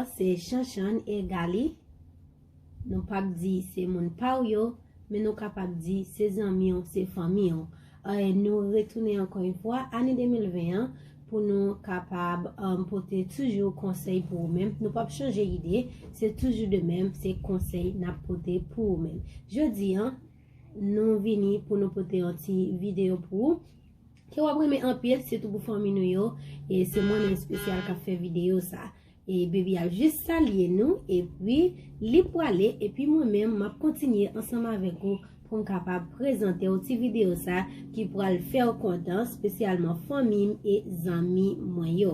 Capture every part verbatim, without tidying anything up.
Se Chanchann e Galy. Nou p ap di se moun pa w yo, men nou kapab di se zanmi w, se fanmi w. E nou retounen ankò yon fwa, ane de mil ven an, pou nou kapab, um, pote toujou konsèy pou ou menm. Nou p ap chanje ide, se toujou de menm, se konsèy n ap pote pou ou menm. Jodi an, nou vini pou nou pote yon ti videyo pou ou. Ke w ap renmen anpil, sitou pou fanmi nou yo. E se mwen menm espesyal k ap fè videyo sa. E Baby ap jis salye nou, epi li prale, epi mwen menm m ap kontinye ansanm avèk ou pou m kapab prezante w ti videyo sa ki pral fè w kontan, espesyalman fanmi m e zanmi mwen yo.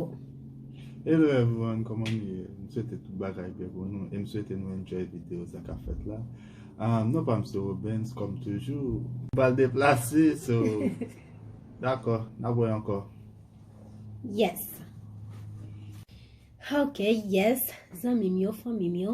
Hello everyone, kòman nou ye? M swete tout bagay byen pou nou e m swete nou enjoy videyo sa k ap fèt la. Ah, non pa m se Robens, kòm toujou. M pral deplase, so, dakò, n ap wè ankò. Yes. Ok, yes, zanmi m yo, fanmi m yo.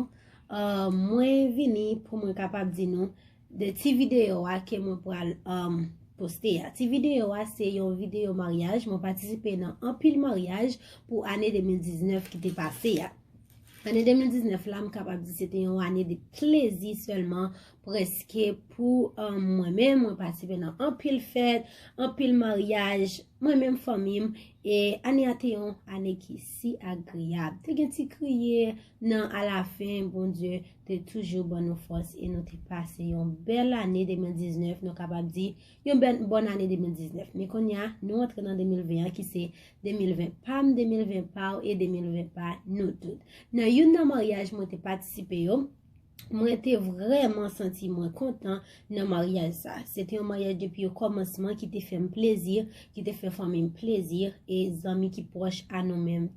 Uh, mwen vini pou mwen kapab di nou de ti videyo a ke mwen pral, um, poste a. Ti videyo a se yon videyo maryaj. Mwen patisipe nan anpil maryaj pou ane de mil diznèf ki te pase a. Ane de mil diznèf la, m kapab di se te yon ane de plezi sèlman, prèske pou, um, mwen menm. Mwen patisipe nan anpil fèt, anpil maryaj, mwen menm, fanmi m. E ane a te yon ane ki si agreyab. Te gen ti kriye nan alafen, Bondye te toujou ban nou fòs e nou te pase yon bèl ane de mil diznèf, nou kapab di yon bèl, bòn ane de mil diznèf. Men kounye a, nou antre nan de mil ven an ki se de mil ven pa m, de mil ven pa w e de mil ven pa nou tout. Nan youn nan maryaj mwen te patisipe yo, mwen te vrèman santi mwen kontan nan maryaj sa. Se te yon maryaj depi okòmansman ki te fè m plezi, ki te fè fanmi m plezi e zanmi ki pwòch a nou menm.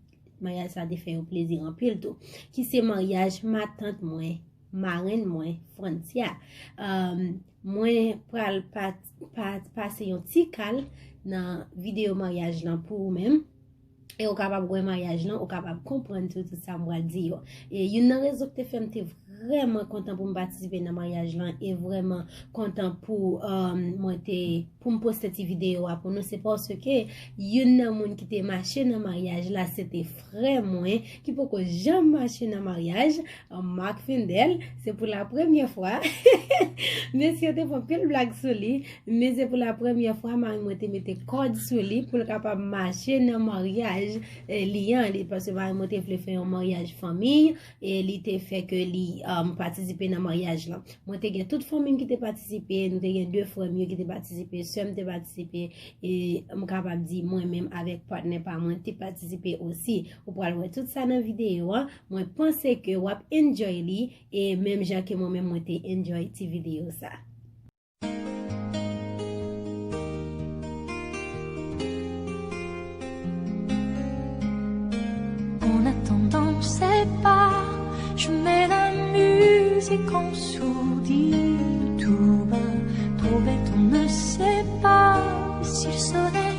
Maryaj sa te fè yo plezi anpil tou. Ki se maryaj matant mwen, marenn mwen, Francia. Um, mwen pral pa, pa, pase yon ti kal nan videyo maryaj lan pou ou menm. E ou kapab wè maryaj lan, ou kapab konprann tou, tout sa m pral di yo. E youn nan rezon ki te fè m te vrèman kontan pou m patisipe nan maryaj lan e vrèman kontan pou, um, mwen te, pou m poste ti videyo a pou nou, se paske youn nan moun ki te mache nan maryaj la, se te frè mwen ki poko janm mache nan maryaj, Marc Fendel, se pou la premyè fwa. Mesye yo te fè anpil blag sou li, men se pou la premyè fwa mari mwen te mete kòd sou li pou l kapab mache nan maryaj, eh, li an, li, paske mari mwen te vle fè yon maryaj fanmi, e li te fè ke li, um, patisipe nan maryaj lan. Mwen te gen tout fanmi m ki te patisipe, nou te gen de frè m yo ki te patisipe, sè m te patisipe, e m kapab di mwen menm avèk patnè pa mwen te patisipe osi. Ou pral wè tout sa nan videyo an. Mwen panse ke w ap enjoy li, e menm jan ke mwen menm mwen te enjoy ti videyo sa. En attendant, c'est pas, je mets la musique en sourdine. Tout bas, trop bête, on ne sait pas si le soleil,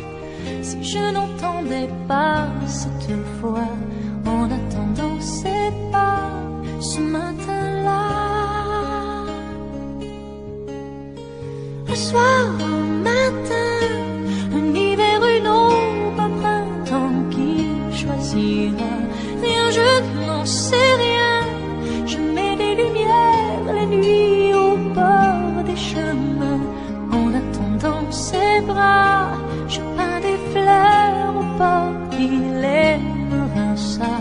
si je n'entendais pas cette voix. En attendant, c'est pas ce matin-là. Le soir au matin, un hiver, une aube, un printemps, qui choisira? Rien, je n'en sais rien. Je mets des lumières la nuit au bord des chemins. En attendant ses bras, je peins des fleurs au port qui les rinça.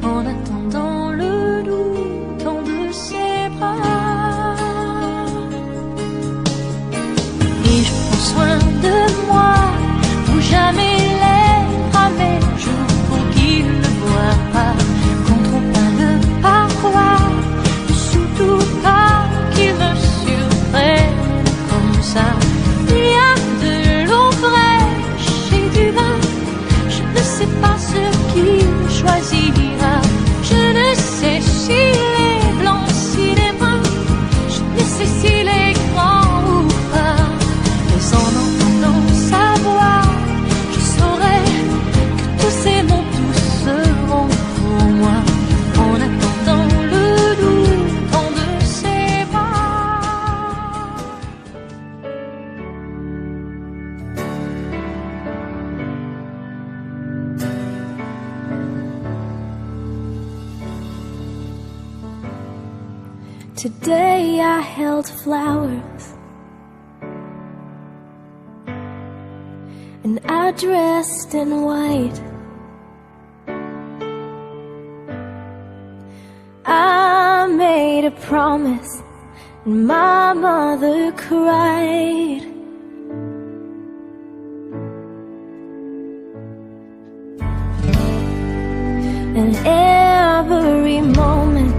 En attendant le doux temps de ses bras. Et je prends soin de moi pour jamais les ramer. Je pour qu'il ne voie pas contre pas le paroi, ne surtout pas qu'il me surprenne comme ça. Il y a de longs Today I held flowers and I dressed in white. I made a promise and my mother cried. And every moment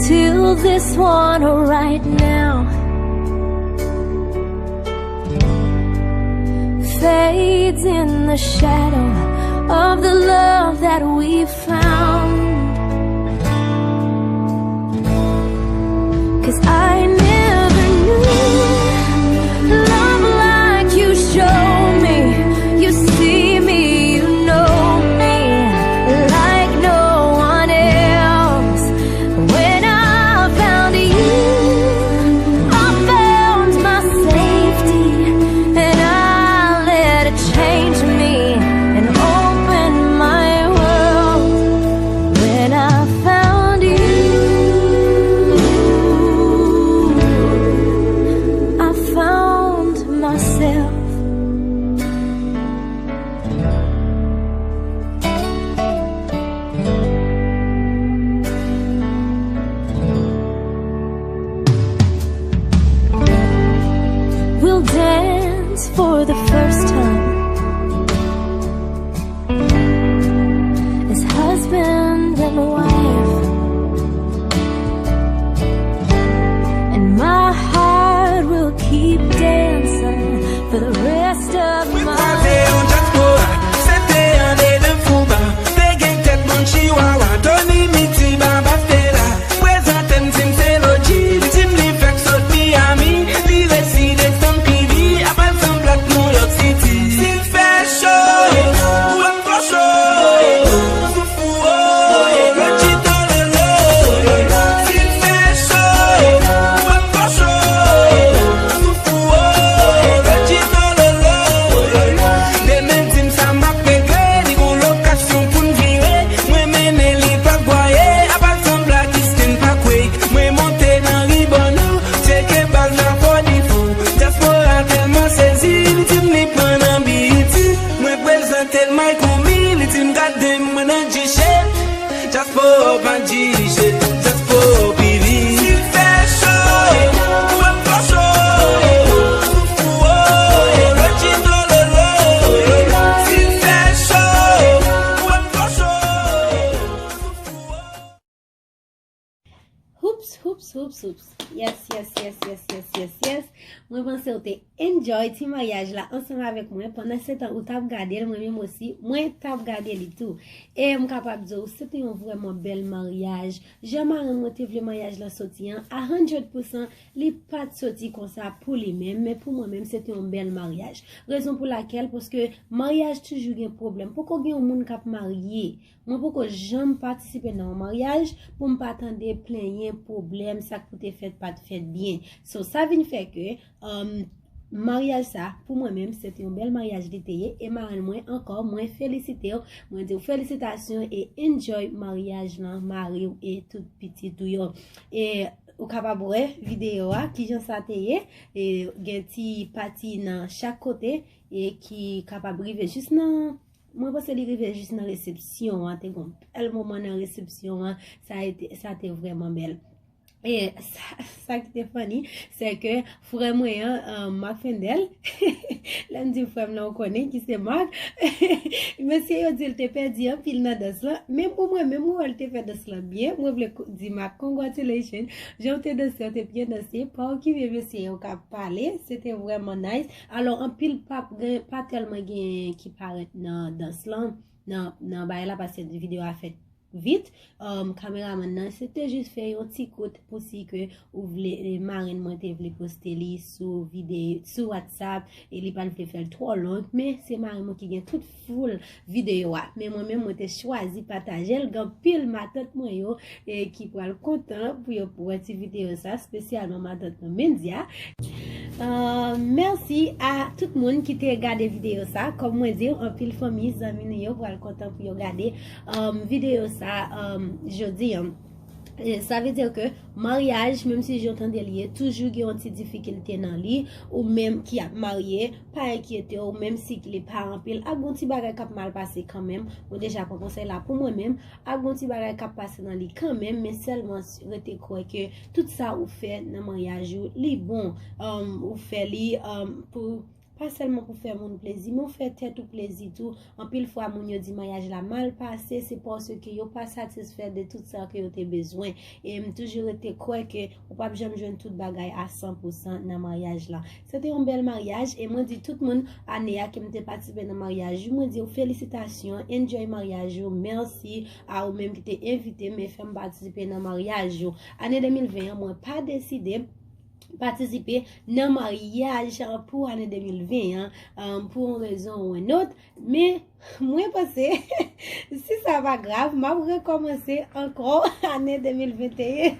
till this one right now fades in the shadow of the love that we found. 'Cause I never knew love like you show me. You see me, you know me like no one else. When I found you, I found my safety, and I let it change me and open my world. When I found you, I found myself. We'll dance for the first time as husband and wife, and my heart will keep dancing for the rest of my life. Mwen kwaze yon dyaspora, se te anndan fouba, te gen tèt moun chiwawa, Tony Mitty, Baba Stella. Prezante m, di m se Logi, li di m li fèk sot Miami, li resi desann P V, apre l sanble ak New York City. Si l fè cho, ou ap fò cho, souf ou o, Logi tololo. Si l fè cho, ou ap fò cho, souf ou o, Logi tololo. Demen di m sa m ap regle, li gon lokasyon pou n vire. Mwen mennen li pa bwaye, apa sanble ak Christine pa kwè. Mwen monte nan Ribòno, tcheke bal nan Fò Difo. Dyaspora tèlman sezi, li di m li pran nan B E T. Mwen prezante l Mike Oumi, li di m gade m, mwen nan G-Shit. Dyaspora pa G-Shit, dyaspora P V. Si l fè cho, ou ap fò cho. Souf ou o, Logi tololo. Si l fè cho, ou ap fò cho. Hoops, hoops, hoops, hoops. Yes, yes, yes, yes, yes, yes, yes. Mwen panse w te enjoy ti maryaj la ansanm avèk mwen. Pandan se tan ou t ap gade l, mwen menm osi, mwen t ap gade li tou. E m kapab di w, se te yon vrèman bèl maryaj. Jan marenn mwen te vle maryaj la soti an, a hundred percent, li pa t soti konsa pou li menm, men pou mwen menm, se te yon bèl maryaj. Rezon pou lakèl, paske maryaj toujou gen pwoblèm. Poko gen yon moun k ap marye. Mwen poko janm patisipe nan yon maryaj pou m pa tande plenyen, pwoblèm, sa k pou te fèt pa t fèt byen. So, sa vin fè ke, um, maryaj sa, pou mwen menm, se te yon bèl maryaj li te ye, e marenn mwen ankò, mwen felisite w, mwen di w felisitasyon e enjoy maryaj lan, mari w e tout pitit ou yo. E ou kapab wè videyo a, kijan sa te ye, e gen ti pati nan chak kote, e ki kapab rive jis nan Mwen panse li rive jis nan resepsyon an, te gon bèl moman nan resepsyon an, sa te, sa te vrèman bèl. E sa, sa ki te funny, se ke frè mwen an, um, Marc Fendel, lè m di frè m nan, ou konnen ki se Marc, mesye yo di l te pèdi anpil nan dans lan, men pou mwen menm, mwen wè l te fè dans lan byen, mwen vle di Marc, congratulations, jan w te danse, w te byen danse, pa okipe mesye yo k ap pale, se te vrèman nice. Alò, anpil pa, pa tèlman gen ki parèt nan dans lan, nan, nan bagay la, paske videyo a fèt vit. Um, kameramann nan, se te jis fè yon ti kout pou si ke ou vle, e, marenn mwen te vle poste li sou videyo, sou WhatsApp, e li pa t vle fè l twò long, men se marenn mwen ki gen tout full videyo a. Men mwen menm, mwen te chwazi pataje l, gen anpil matant mwen yo, e, ki pral kontan pou yo wè ti videyo sa, espesyalman matant mwen Mendia. Uh, mèsi a tout moun ki te gade videyo sa. Kòm mwen di, anpil fanmi, zanmi nou yo pral kontan pou yo gade um, videyo sa um, jodi an. Sa vle di ke maryaj, menm si jan w tande l ye, toujou gen yon ti difikilte nan li. Ou menm ki ap marye, pa enkyete w, menm si li pa anpil, ap gen yon ti bagay k ap mal pase kanmenm. Mwen deja pran konsèy la pou mwen menm, ap gen yon ti bagay k ap pase nan li kanmenm, men sèlman rete kwè ke tout sa ou fè nan maryaj ou, li bon. Um, ou fè li um, pou pa sèlman pou fè moun plezi, men ou fè tèt ou plezi tou. Anpil fwa, moun yo di maryaj la mal pase, se paske yo pa satisfè de tout sa ke yo te bezwen. E m toujou rete kwè ke ou p ap janm jwenn tout bagay a san pou san nan maryaj la. Se te yon bèl maryaj, e mwen di tout moun ane a ke m te patisipe nan maryaj yo, mwen di yo felisitasyon, enjoy maryaj yo, mèsi a ou menm ki te envite m e fè m patisipe nan maryaj yo. Ane de mil ven an, mwen pa deside patisipe nan maryaj pou ane de mil ven an, um, pou yon rezon ou yon lòt, men mwen panse, si sa pa grav, m ap rekòmanse ankò ane de mil venteyen.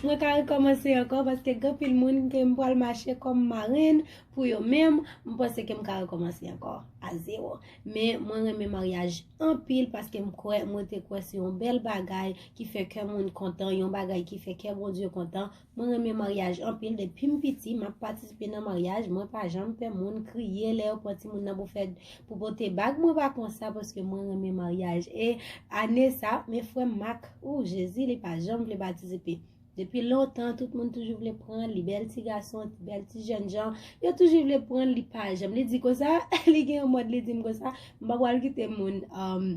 Mwen ka rekòmanse ankò paske gen anpil moun ke m pral mache kòm marenn pou yo menm, m panse ke m ka rekòmanse ankò a zewo. Men mwen renmen maryaj anpil paske m kwè, mwen te kwè se yon bèl bagay ki fè kè moun kontan, yon bagay ki fè kè Bondye kontan. Mwen renmen maryaj anpil. Depi m piti, m ap patisipe nan maryaj. Mwen pa janm pè moun kriye lè yo pran timoun nan pou fè, pou pote bag. Mwen pa konsa paske mwen renmen maryaj. E ane sa, men frè m Mak, ou Jezi, li pa janm vle patisipe. Depi lontan, tout moun toujou vle pran li, bèl ti gason, bèl ti jènjan. Yo toujou vle pran li, pa janm. Li di konsa, li gen yon mòd, li di m konsa, m pa pral kite moun um,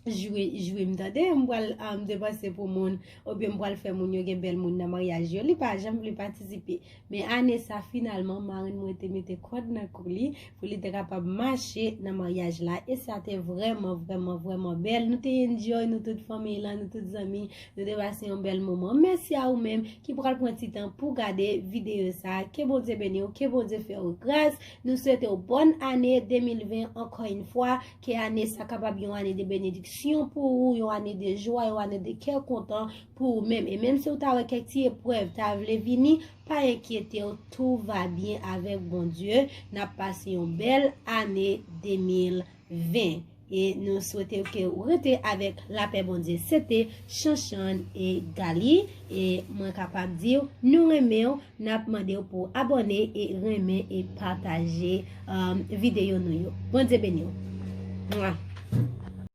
jwi, jwi m tande, m pral um, depanse pou moun, oubyen m pral fè moun yo gen bèl moun nan maryaj yo. Li pa janm vle patisipe. Men ane sa, finalman, marenn mwen te mete kòd nan kou li pou li te kapab mache nan maryaj la. E sa te vrèman, vrèman, vrèman bèl. Nou te enjoy, nou tout fanmi lan, nou tout zanmi. Nou te pase yon bèl moman. Mèsi a ou menm ki pral pran ti tan pou gade videyo sa. Ke Bondye beni w, ke Bondye fè w gras. Nou swete w bòn ane de mil ven ankò yon fwa. Ke ane sa kapab yon ane de benediksyon pou ou, yon ane de jwa, yon ane de kè kontan pou ou menm. E menm si w ta wè kèk ti eprèv ta vle vini, pa enkyete w, tout va byen avèk Bondye. N ap pase yon bèl ane de mil ven. E nou swete ke ou rete avèk lapè Bondye. Se te Chanchann e Galy. E mwen kapab di w, nou renmen w, n ap mande w pou abòne e renmen e pataje um, videyo nou yo. Bondye beni w. Mwa.